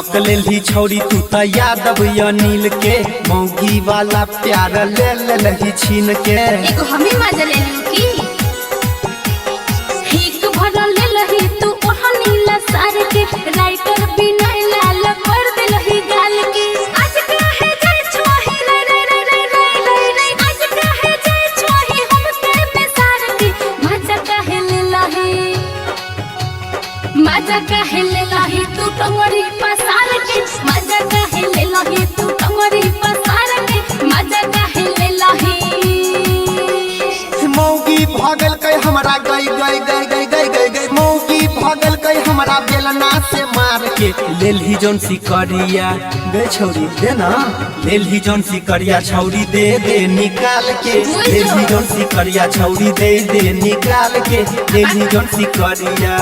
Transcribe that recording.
ठक लेलही छौरी तू त यादव अनिल के, मौगी वाला प्यार ले लेलही छीन के। एगो हमी मजा ले लू की हिक भरल ले लही तू ओढ़नी लसार के, राइटर बिना लाल कर देलही गाल के। आज काहे जाय छोही रे रे रे रे रे रे रे, आज काहे जाय छोही हम के बेसार के। मजा काहे ले लही, मजा काहे ले लही तू टंगरी पसार के, मजा काहे ले लही तू टंगरी पसार के, मजा काहे ले लही। मौगी भगल के हमरा गई गई गई गई गई गई गई, मौगी भगल के हमरा बेलना से मार के। लेलही जौन सिकरिया गई छौरी दे ना, लेलही जौन सिकरिया छौरी दे दे निकाल के, लेलही जौन सिकरिया छौरी दे दे निकाल के, लेलही जौन सिकरिया।